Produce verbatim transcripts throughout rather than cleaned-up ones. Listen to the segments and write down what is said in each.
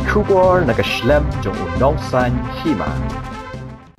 Khubor na ka shlem jong u nongsan hima.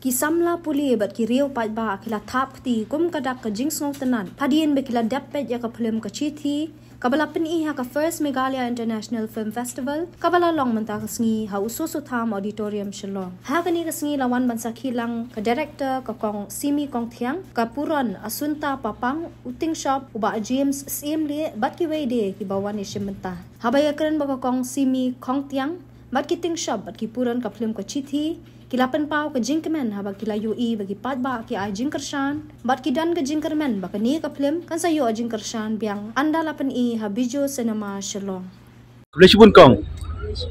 Ki samla pule bad ki riew paidbah ki la thap kti kum ka dak ka jingsngewtynnad hadien ba ki la dep peit ïa ka film Ka Chithi, kaba la pyni ha ka First Meghalaya International Film Festival, kaba la long mynta ka sngi ha u Soso Tham Auditorium, Shillong. Ha kane ka sngi la wan ban sakhi lang ka director, ka Kong Simi Kongthiang, ka Puron Asunta Papang, u Tingshop, u Bah James Siemlieh, bad kiwei de kiba wan ïashim bynta. Haba ïakren bad ka Kong Simi Kongthiang, bad ki Tingshop bad ki Puron ka film Ka Chithi, ki la pynpaw ka jingkmen haba ki la ïohi ba ki paidbah ki ai jingkyrshan, bad ki don ka jingkyrmen ba kane ka film kan sa ïoh jingkyrshan biang ynda la pyni ha Bijou Cinema, Shillong. Khublei shibun Kong.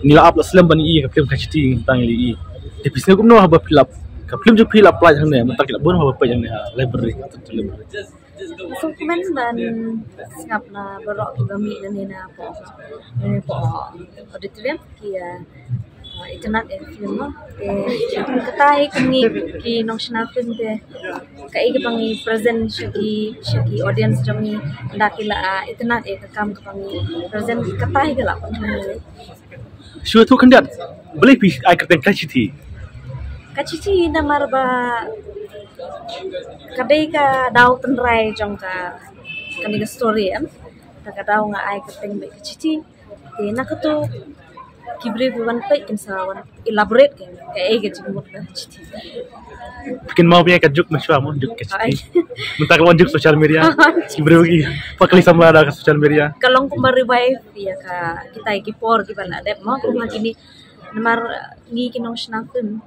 Ngi la ap la slem ban ïohi ka film Ka Chithi, tang ïohi. Te phi sngew kumno haba phi la, ka film jong phi la plie hangne, mynta ki la bun haba plie hangne ha library, library. Sngewkmen ban sngap na baroh kiba mih nangne na poh, nangne poh auditorium ki, ah, ah, itynnad ïa ka film mo. Te kata hi kum ngi ki nongshna film te kaei kaba ngi present sha ki, sha ki audience jong ngi, ynda ki la, ah, itynnad ïa ka kam kaba ngi present, kata hi ka la pynlong ngi. Shu ïathuh khyndiat, balei phi ai kyrteng Ka Chithi? Ka Chithi namar ba ka dei ka daw tynrai jong ka, kane ka story, em. Ta ka daw nga ai kyrteng beit Ka Chithi. Te na kato ki briew ki wan peit kin sa wan elaborate ka, kaei ka jingmut ka chithi. Phi kynmaw phi ïa ka juk mynshuwa mo, juk Ka Chithi. Mynta ka wan juk social media. Ki briew ki pakli samla da ka social media. Ka long kumba revive ïa ka, kita ki por kiba la dep mo, kumba kine. Namar ngi ki nongshna film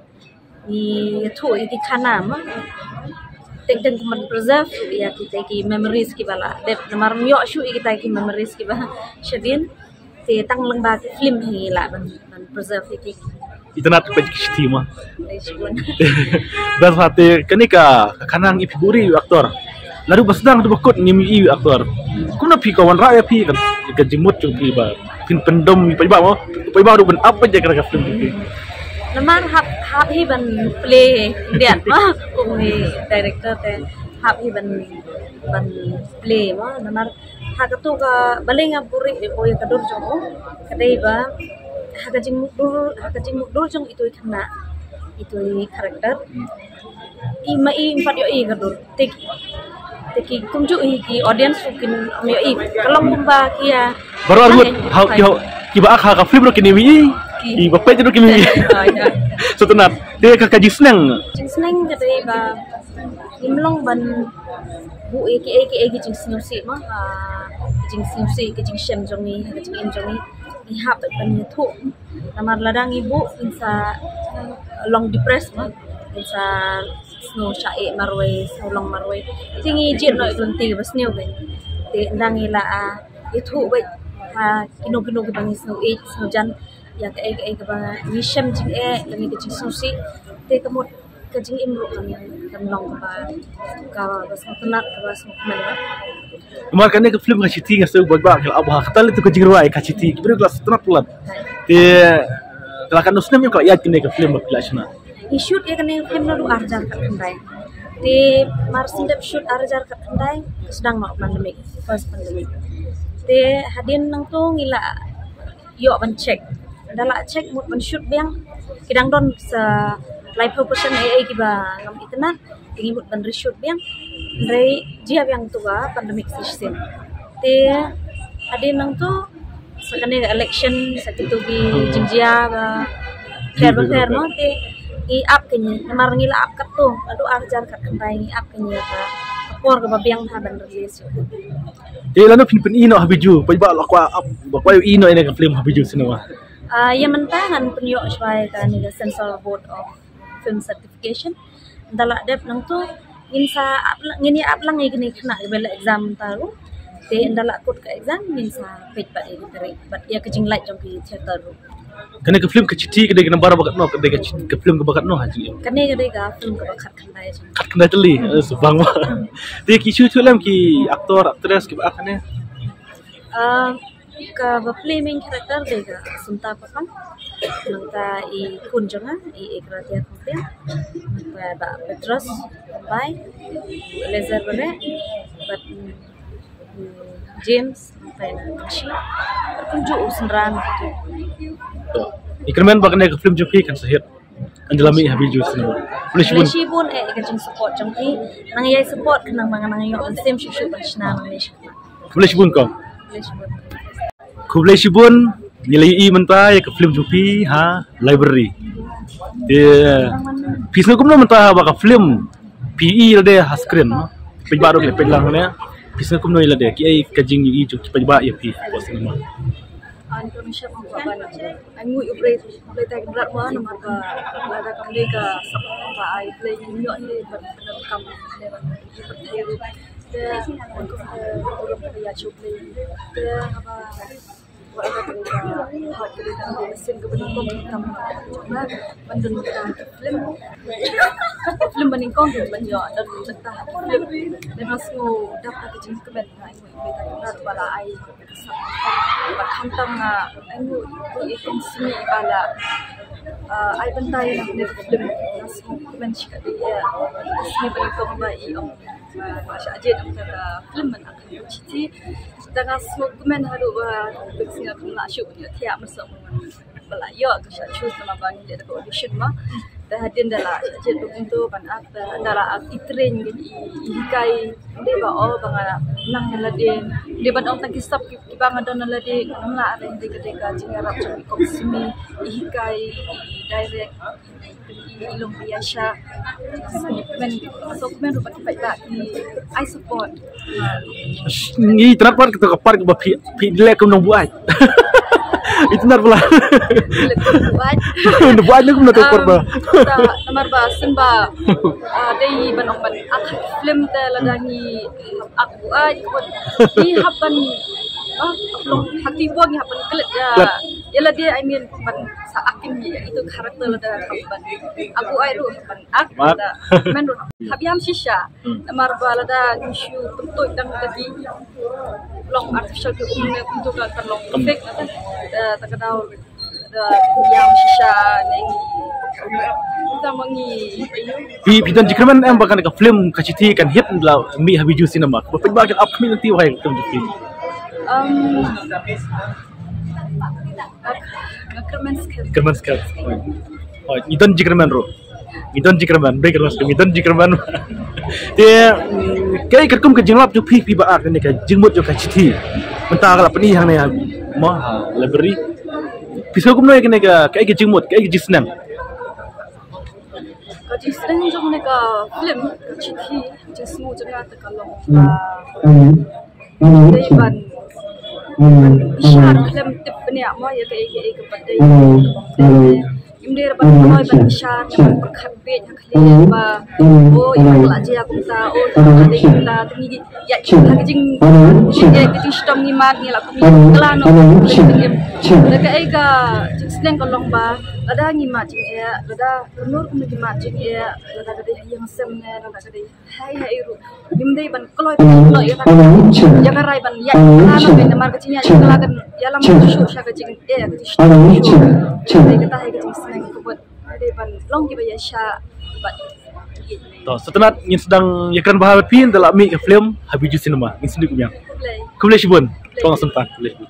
ngi ïathuh ïa ki khana mo. Teng teng kumban preserve ïa kita ki memories kiba la dep. Namar ym ïoh shuh ïa kita ki memories kiba shadien. Te tang lyngba ki film hi lah ban, ban preserve ïa ki. Itynnad peit Ka Chithi mo. Dei shibun. Bad sa te kane ka, ka khana ngi phi buhrieh ïa u actor. Naduh ba sdang haduh ba kut ngim ïohi ïa u actor. Kumno phi ka wanrah ïa phi ka, ka jingmut jong phi ba phin pyndem ïa u paidbah mo. U paidbah ruh ban ap peit ïa ka film jong phi. Namar hap, hap hi ban play khyndiat mo. Kum hi director te hap hi ban, ban play mo. Namar ha kato ka, balei nga buhrieh ïa ka dur jong u, ka dei ba ha ka jingmutdur, ha ka jingmutdur jong itu i khynnah, itu i character, i ma i ym pat ïohi ïa ka dur. Te, te ki kumjuh hi ki audience ruh kin ym ïohi. Ka long kumba ki ïa, baroh arngut ha ki, kiba act ha ka film ruh kin ïohi, kiba peit ruh kin ïohi. Sngewtynnad. Te ka, ka jingsneng, jingsneng ka dei ba ngim long ban buh ïa kiei kiei ki jingsngewsih mo, ah, ki jingsngewsih, ki jingshem jong ngi, ki jingim jong ngi. Ngi hap ban ïathuh. Namar lada ngi buh ngin sa long depressed mo, ngin sa sngew shah eh marwei, sngew long marwei. Te ngi jied noh ïa ka lynti kaba sniew kein. Te ynda ngi la, ah, ïathuh beit ha kino kino kiba ngi sngew ïeit, sngew jan ïa kaei kaei kaba ngi shem jingeh, ïa ngi ka jingsngewsih. Te ka mut ka jingim ruh kan, kan long kaba, kaba sngewtynnad, kaba sngewkmen. Namar kane ka film Ka Chithi nga sngew ba, ba ka la ap ha kata lei tu ka jingrwai Ka Chithi, ki briew ki la sngewtynnad palat. Te ka la katno snem ïa ka la ïaid kane ka film ba phi la shna? Ngi shoot ïa kane ka film naduh ar hajar khatkhyndai. Te mar shen dep shoot ar hajar khatkhyndai, ka sdang noh pandemic, first pandemic. Te hadien nangto ngi la ïoh ban check. Ynda la check mut ban shoot biang, ki dang don sa laiphew percent ei ei kiba ngam itynnad, te ngi mut ban reshoot biang. Hynrei jia biang tu ka pandemic shisien. Te hadien nangto sa kane ka election, sa kitu ki jingjia ba pher ba pher mo, te ngi ap kane, namar ngi la ap katto, naduh ar hajar khatkhyndai ngi ap kane ka, ka por kaba biang ha ban release. Te lano phin pyni noh ha Bijou, paidbah ba kwah ap, ba kwah ïohi noh ïa kane ka film ha Bijou Cinema? Ah, ïa mynta ngan pynïoh shuwa ïa kane ka Censor Board of Film Certification. Ynda la dep nangto ngin sa ap la-, ngin ïa ap lang ïa kine ki khynnah kiba la exam mynta ruh. Te ynda la kut ka exam ngin sa peit pat ïa ki tarik bad ïa ka jinglait jong ki theater ruh. Kane ka film Ka Chithi ka dei ka number ba katno, ka dei ka chi-, ka film kaba katno ha jingim? Kane ka dei ka film kaba khatkhyndai jong. Khatkhyndai tylli, eh, subang ba. Te ki shu shu lem ki actor, actress kiba act kane? Ah, kaba play main character dei ka Sunta Papang. Nangta i khun jong nga, i Ekratia Kongpiang. Nangta Bah Petros Bai, Eliezer Bane, bad, mm, James, nangta i Nangshi. Kumjuh u synran. Ngi kyrmen ba kane ka film jong phi kan sa hit. Ngan ïa la mih ha Bijou Cinema. Khublei shibun. Khublei shibun eh ka jingsupport jong phi. Nang ïai support khnang ba ngan nang ïoh mynsiem shuh shuh ban shna nangne shakhmat. Khublei shibun kong. Khublei shibun. Khublei shibun. Ngi la ïohi mynta ïa ka film jong phi ha library. Te phi sngew kumno mynta ba ka film phi ïohi lade ha screen, no? Phi ba ruh phi peit lang ne. Phi sngew kumno ïa lade, kiei ka jingïohi jong ki paidbah ïa phi hapoh cinema? Ai nguh U Blei, U Blei ta ki brat mo namar ba lada kam dei ka sap ba ai Blei ngi ïoh hi ban pyndonkam ne ban pynthei ruh. Te ban kum ka burom ka ïa sha U Blei. Te haba wat ka dei ka hot ka dei ka mesin ka banyngkong kam ban pyndonkam film. Film banyngkong ban ïoh dan film. Te nga sngew dap ka jingkmen nga ai nguh U Blei ta ki brat ba la ai Ba khamtam nga, ah, anu, i kong Simi ba la, ah, ai bynta ïa kane ka film. Nga sngewkmen shikatdei ïa i Simi ba i kong ba i ong, ah, ba shah jied ong ka film ban ak ka chithi. Te nga sngewkmen haduh ba pynshai nga kum la shu ïa thiah masa ba la ïoh ka shah choose namar ba ngi leh da ka audition ma. Te hadien da la shah jied ba kumto ban ak te da la ak i train i, i hikai. Dei ba o ba nga nang na lade, dei ban ong tang ki sap ki, kiba nga don na lade, nga nang la areng dei ka dei ka jingïarap jong i kong Simi, i hikai, i direct, i long biasa. Sngewkmen, sngewkmen ruh ba ki paidbah ki ai support. Ngi tnat pat kata ka part ba phi, phi leh kum nongbuaid. Itu nar pula. Leh kum buaid. Nongbuaid leh kum na tu part ba. Um, ta, namar ba symba, ah, dei ban ong ban ak film te lada ngi ak buaid, ngi hap ban, ah, long hakti bo ngi hap ban klet ïa. Klet. Ïa lade, I mean, ban sa ak ïa itu character lada hap ban ak buaid ruh hap ban ak. Mak. Lada men ruh hap ïam shisha. Hmm. Namar ba lada ngi shu pyntuid dang lagi long artificial ki um ne kumto ka kan long fake na ta, eh, ta ka daw da ïam shisha ne ngi. Ta ma ngi. Phi, phi don jingkyrmen em ba kane ka film Ka Chithi kan hit la mih ha Bijou Cinema? Ba pynbna kan ap khmih nanti wahai ka film jong phi. Um, nga, nga kyrmen skhem. Kyrmen skhem. Hooid, ngi don jingkyrmen ruh. Ngi don jingkyrmen, ngi don jingkyrmen, ngi don jingkyrmen. Te, mm, kaei katkum ka jinglap jong phi, phi ba ar kane ka jingmut jong Ka Chithi. Mynta ka la pyni hangne ha, mo, ha library. Phi sngew kumno ïa kane ka, kaei ka jingmut, kaei ka jingsneng? Ka jingsneng jong kane ka film, Ka Chithi, jingsngew jong nga te ka long ba dei ban, ban bishar khlem tip bniah mo ïa kaei kaei kaba dei. Im dei ban kloi ban bishar, ban pyrkhat beit ha khlieh ba, o ïa ka la jia kumta, o ïa ka la dei kumta, te ngi ïa ha ka jing, jingeh ka jingshitom ngi mad ngi la kum ngi kla noh. Te kaei ka jingsneng ka long ba lada ngi mad jingeh, lada kumno kumno ngi mad jingeh, lada ka dei ha ïing sem ne lada ka dei Hai, hai, ruh. Ngim dei ban kloi ban kloi ïa ka, ïa ka rai ban ïa ka la nang namar ka jingïa ïa ka la kan ïalam shuh sha ka jingeh ka jingshit shuh. Dei kata hai ka jingsneng ka bot. Dei ban long kiba ïa sha bad. To, sngewtynnat ngin sdang ïakren bha bad phi ynda la mih ka film ha Bijou Cinema. Ngin sngewdih kumne. Khublei. Khublei shibun. Kong Asanta. Khublei shibun.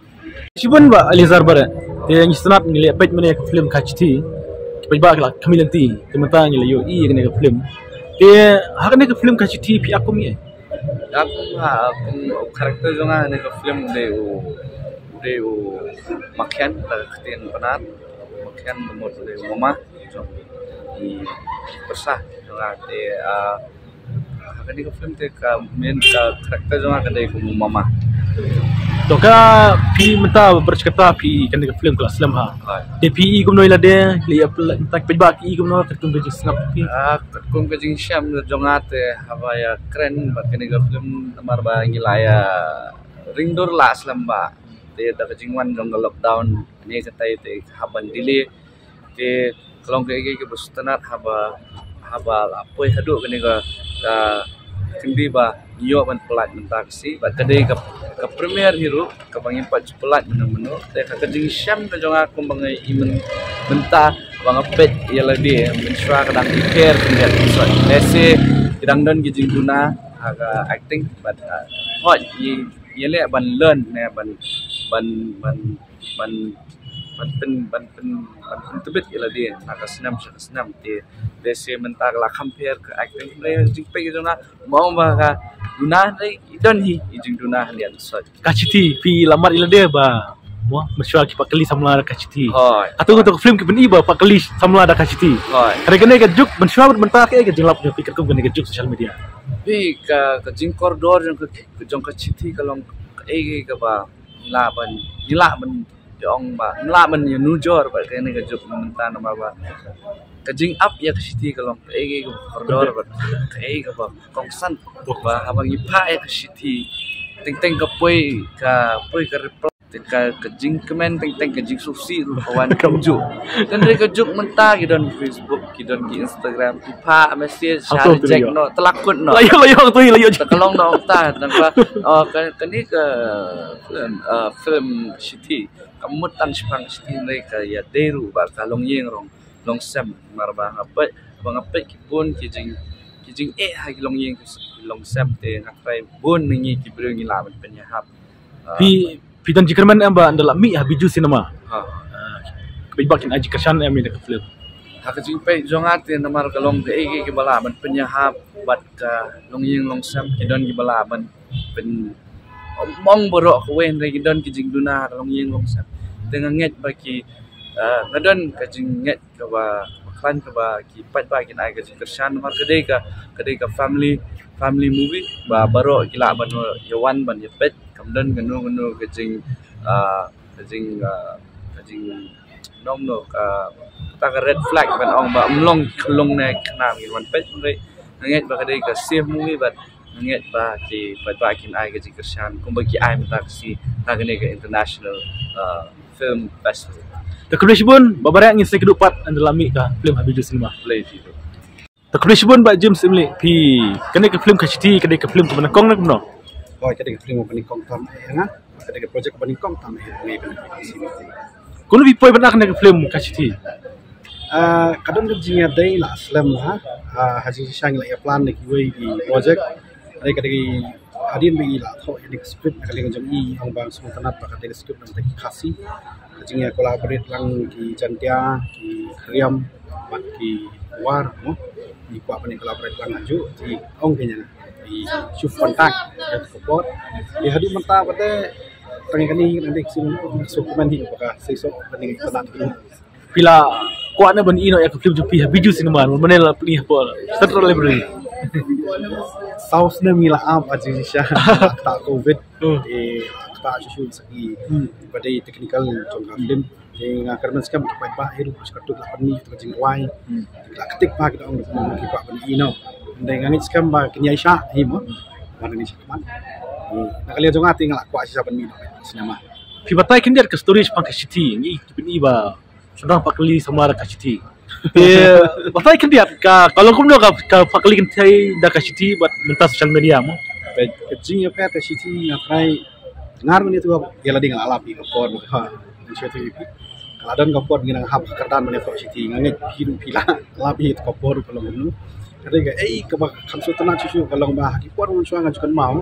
Shibun Bah Elizar Bareh. Te ngi sngewtynnat ngi la peit mynne ka film Ka Chithi. Ki paidbah ki la khmih lynti. Te mynta ngi la ïohi ïa kane ka film. Te ha kane ka film Ka Chithi phi ak kum ïa? Ak kum ha, kum u character jong nga ha kane ka film dei u, dei u Makhian, da ka ktien Pnar. Makhian ka mut dei u mama jong i pyrsa jong nga te, ah, Ha kane ka film te ka main ka character jong nga ka dei kum u mama. To ka phi mynta bad kata phi kane ka film ka la slem ha. Hooid. Te phi i kumno ïa lade, ïa phi mynta ki paidbah ki i kumno katkum ka jingsngap phi? Ah, katkum ka jingshem jong nga te haba ïakren bad kane ka film namar ba ngi la ïa ring dur la slem ba. Te da ka jingwan jong ka lockdown ne katai te hap ban delay. Te ka long kaei kaei kaba sngewtynnat haba, haba la poi haduh kane ka, ka kyndit ba ngi ïoh ban pynlait mynta ka sngi bad ka dei ka, ka premier hi ruh kaba ngim pat ju pynlait mynno mynno. Te ka, ka jingshem ka jong nga kumba nga i myn-, mynta ba nga peit ïa lade mynshuwa ka dang i pher khyndiat. Lehse ki dang don ki jingduna ha ka acting bad, ah, hooid ngi ïaleh ban learn ne ban, ban, ban ban ban pyn ban pyn ban pyntbit ïa lade na ka snem sha ka snem. Te te se mynta ka la compare ka acting, hynrei jingpeit jong nga, mo ba ka duna hynrei i don hi i jingduna hynrei an soi. Ka shithi, phi la mad ïa lade ba, mo, mynshuwa ki pat kylli samla da ka shithi. Hooid. Hato kato ka film ki pyni ba pat kylli samla da ka shithi? Hooid. Hynrei kane ka juk mynshuwa bad mynta kaei ka jinglap jong phi katkum kane ka juk social media? Phi, ka ka jingkordor jong ka jong ka shithi ka long kaei kaei kaba ngi lah ban ngi lah ban te ong ba ngi lah ban ïanujor bad kane ka juk mynta namar ba ka jingap ïa ka shithi ka long kaei kaei kaba kordor bad kaei kaba kongsan. Ba haba ngi phah ïa ka shithi, teng teng ka poi ka poi ka reply, ka ka jingkmen, teng teng ka jingsngewsih ruh ka wan kumjuh. Tang hynrei ka juk mynta ki don ki Facebook, ki don ki Instagram, ki phah message, sha reject noh, te la kut noh. La ïoh, la ïoh, tu la ïoh. Te ka long noh ta, tang ba, oh, ka kane ka film, ah, film shithi, ka mut tang shaphang shithi, hynrei ka ïadei ruh bad ka longïing long longsem. Namar ba nga peit, ba nga peit ki bun ki jing ki jingeh ha ki longïing ki longsem, te nga trai bun na ngi ki briew ngi lah ban pynïahap. Ah, phi phi don jingkyrmen em ba ynda la mih ha Bijou Cinema? Ha. Ah, ka paidbah kin ai jingkyrshan em ïa ka film? Ha ka jingpeit jong nga te namar ka long kaei kaei kaba lah ban pynïahap bad ka longïing longsem, ki don kiba lah ban pyn ong baroh kawei, hynrei ki don ki jingduna ha ka longïing longsem. Te nga ngeit ba ki, ah, nga don ka jingngeit kaba khlaiñ kaba ki paidbah kin ai ka jingkyrshan namar ka dei ka ka dei ka family family movie ba baroh ki lah ban ïa wan ban ïa peit. Kam don kano kano ka jing, ah, ka jing, ah, ka jing nongno ka ta ka red flag ban ong ba ym long khlung ne khnam ïa wan peit. Hynrei nga ngeit ba ka dei ka safe movie bad nga ngeit ba ki paidbah kin ai ka jingkyrshan kumba ki ai mynta ka sngi ha kane ka International, ah, Film Festival. Te khublei shibun, ba bareh ngin sa ïakynduh pat ynda la mih ka film ha Bijou Cinema. Khublei shibun. Te khublei shibun Bah James Imli, phi, kane ka film Ka Shithi, kane ka film kaba nyngkong ne kumno? Hooid, kane ka film kaba nyngkong tam eh nga, kane ka project kaba nyngkong tam eh nga ïa kane ka film. Kumno phi poi ban ai kane ka film Ka Shithi? Ah, ka don ka jingïadei la slem ha, ah, ha jingshisha ngi la ïa plan da kiwei ki project. Hynrei ka dei hadien ba i la thoh ïa ka script na ka liang jong i, ong ba sngewtynnat ba ka dei ka script na ka bynta ki Khasi. Ka jingïa collaborate lang ki Jaiñtia, ki Khriam bad ki War, mo. I kwah ban collaborate lang ha juh, i ong ki ïa nga. I shu contact ïa ka por. I haduh mynta pat te tang ïa kane ngi dang dei sim shu kumne hi ba ka sei sok ban ïa ka na. Phi la kwah ne ban ïoh ïa ka film jong phi ha Bijou Cinema, mane la pynlong hapoh Central Library? Saw snem ngi la ap ha jingshisha, kata covid. Hmm. Eh, kata shu shu saki. Hmm. Ba dei technical jong ka film. Eh, nga kyrmen skhem ki paidbah hi ruh shu katto la pynmih ka jingrwai. Hmm. La ktik ba ki dang ki kwah ban ïoh. Dei nga ngeit skhem ba kin ïai shah hi mo. Ba dei shah man. Eh, na ka liang jong nga te nga la kwah shisha ban mih na cinema. Phi batai khyndiat ka story shaphang Ka Shithi, ngi pynmih ba shynrang pat kylli samla da ka shithi. Te batai khyndiat ka, ka long kumno ka, ka pat kylli kynthei da ka shithi bad mynta social media mo. Ka, ka jingïapher ka shithi nga trai ngar mane tu ïa lade nga la lap ïa ka por ha. Ngan shu tu ïa phi. Ka la don ka por ngi nang hap ka kyrdan mane ka shithi, nga ngeit phi ruh phi la lap ïa ka por ka long kumno. Ka dei ka ei kaba kham sngewtynnat shuh shuh ka long ba ha ki por mynshuwa nga ju kynmaw.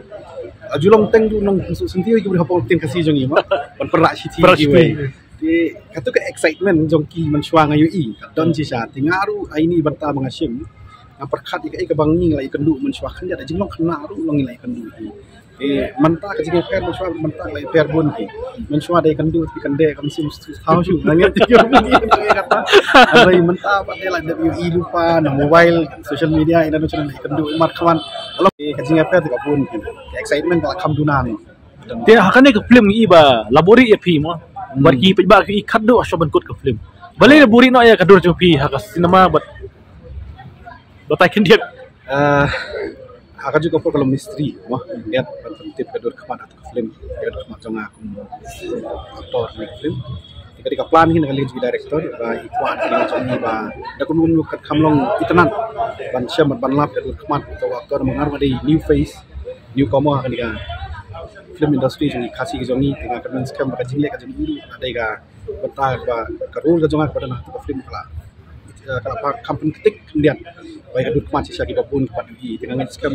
Ju long teng du nong sngewsynti ki briew hapoh ktien Khasi jong ngi mo. Ban pynrah shithi kiwei. Te kato ka excitement jong ki mynshuwa nga ïohi, ka don shisha. Te nga ruh ha ine i bynta ba nga shim, nga pyrkhat ïa kaei kaba ngi la ïakynduh mynshuwa khyndiat, da jinglong khynnah ruh long ngi la ïakynduh hi. Te mynta ka jingïapher mynshuwa, mynta la ïapher bun hi. Mynshuwa da ïakynduh te kan dei kam shim thaw shuh. Nga ngeit te ka bun hi kata. Hynrei mynta pat te la dep ïohi lypa na mobile, social media, ina nong la ïakynduh mat khmat. Ka jingïapher te ka bun hi. Ka excitement ka la kham duna ni. Te ha kane ka film ngi i ba la buhrieh ïa phi mo. Hmm. Bad ki paidbah ki i khadduh ha shuwa ban kut ka film. Balei la buhrieh noh ïa ka dur jong phi ha ka cinema bad batai khyndiat? Ah, ha kajuh ka por ka long mystery mo. Khyndiat ban pyntip ka dur khmat ha ka film, ka dur khmat jong nga kum actor ha ka film. Te ka dei ka plan hi na ka liang jong ki director ba i kwah na ka liang jong ngi ba da kumno kumno kat kham long itynnat ban shem ban lap ka dur khmat ka actor ba ngar ba dei new face, newcomer ha kane ka film industry jong ngi Khasi ka jong ngi. Te nga kyrmen skhem ba ka jingleh ka jong ngi ruh ka dei ka bynta ba ka role ka jong nga kaba don ha ka film ka la, eh, ka la kham pynktik khyndiat ba ïa ka dur khmat shisha kiba bun kiba ïohi. Te nga ngeit skhem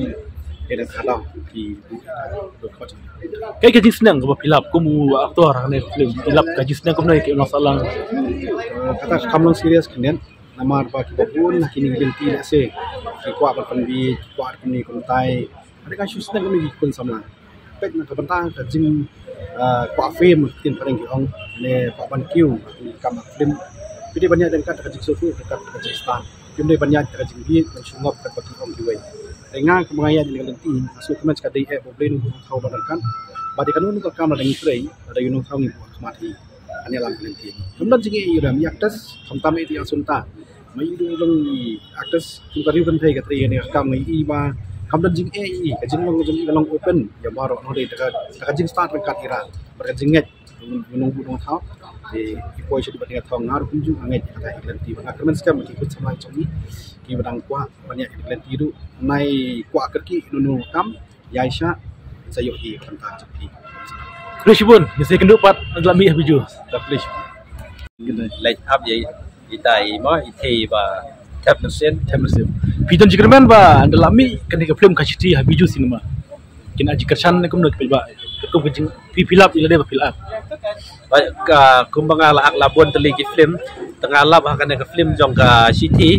Ina khadang ki. Kai ka jingsneng kaba phi lap kum u aktor ha kane ka film, phi lap ka jingsneng kumno ïa ki nongsalang? Kata kam long serious kyndiat. Namar ba kiba bun ha kine ki lynti lehse ki kwah ban pynbeit, ki kwah ban pynbeit kumtai. Hynrei ka shu sneng kumne ki khun samla. Peit na ka bynta ka jing, ah, kwah fame, ktien phareng ki ong, ne kwah ban kiew ha ki kam film. Phi dei ban ïaid ryngkat ka jingsngewthuh, ryngkat ka jingstad. Phim dei ban ïaid ka jingbieit ban shu ngop kat ba ki ong kiwei. Te nga kumba nga ïaid ïa ka lynti, nga sngewkmen ka dei eh ba U Blei un thaw don ryngkat. Bad ïa kano kano ka kam lada ngi trei, lada ïa u nongthaw ngi buh khmat hi. Kane lam ka lynti. Kam don jingeh ïa u Ram, ïa actors, khamtam ïa i Asunta. Ma i dei long i actors, kum ka riew kynthei ka trei ïa kane ka kam, ngi i ba kam don jingeh ïa i, ka jinglong ka jong i ka long open ïa baroh, noh dei da ka, da ka jingstad ryngkat ïa ra, bad ka jingngeit. Ngi nong buh nongthaw. Te i poi sha dei bad nga thaw, nga ruh kumjuh nga ngeit ïa kata ïa ka lynti, bad nga kyrmen skhem ki khun samla jong ngi kiba dang kwah ban ïaid ïa ka lynti ruh, nai kwah kyrkieh ïa uno uno u kam, ïai shah, sa ïoh hi ka bynta jong phi. Khublei shibun, ngin sa ïakynduh pat ynda la mih ha video. Khublei shibun. Leit ap ïa ita i mo, i thei ba Thep Nursien. Thep Nursien. Phi don jingkyrmen ba ynda la mih kane ka film Ka Shithi ha Bijou Cinema, kin ai jingkyrshan ne kumno, phi ba, kum ka jing, phi, phi lap ïa lade ba phi la act? Ba ka, kumba nga la act la bun tylli ki film, te nga lap ha kane ka film jong Ka Shithi.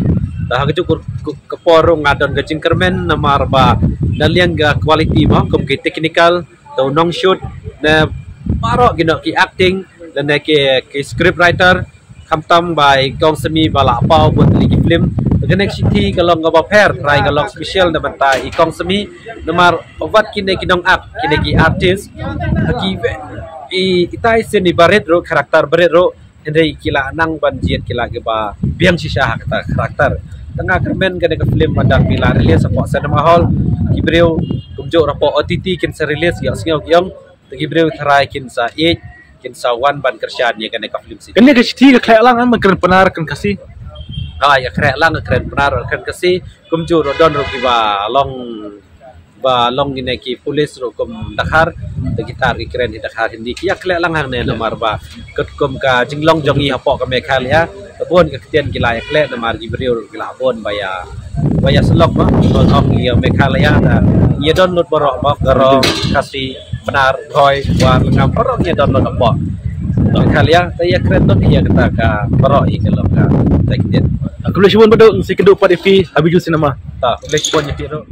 Te ha kajuh ka, ka, ka por ruh nga don ka jingkyrmen namar ba na liang ka quality mo, kum ki technical, te u nongshoot, ne baroh kino ki acting, lane ki, ki script writer, khamtam ba i Kong Semi ba la paw bun tylli ki film. Te kane Ka Shithi ka long kaba pher, trai ka long special na bynta i Kong Semi, namar wat kine ki nong act, kine ki artist, ha ki, i, ita i sien i barit ruh, karakter barit ruh, hynrei ki la nang ban jied, ki la kiba biang shisha ha kata karakter. Te nga kyrmen kane ka film ba dang phi la release hapoh cinema hall, ki briew kumjuh hapoh O T T kin sa release, ïohsngew ki ong, te ki briew tharai kin sa ïeit, kin sa wan ban kyrshan ïa kane ka film Ka Shithi. Kane Ka Shithi ka khleh lang ban kren Pnar, kren Khasi? Ha, ïa khleh lang kren Pnar, kren Khasi, kumjuh ruh don ruh kiba long, ba long kine ki police ruh kum Dkhar, te kita ki kren hi Dkhar Hindi, ki ïa khleh lang hangne namar ba katkum ka jinglong jong ngi hapoh ka Meghalaya, te bun ka ktien ki la ïa khleh namar ki briew ruh ki la bun ba ïa, ba ïa syllok ba, bun ong ïa Meghalaya, te ïa don lut baroh ba, Garo, Khasi, Pnar, Bhoi, War, Lyngngam, baroh ïa don lut hapoh Meghalaya, te ïa kren lut ïa kata ka baroh ïa ka long ka, te ktien. Khublei shibun Bah Duh, ngin sa ïakynduh pat ïa phi ha Bijou Cinema. Ta, khublei shibun ïa phi ruh.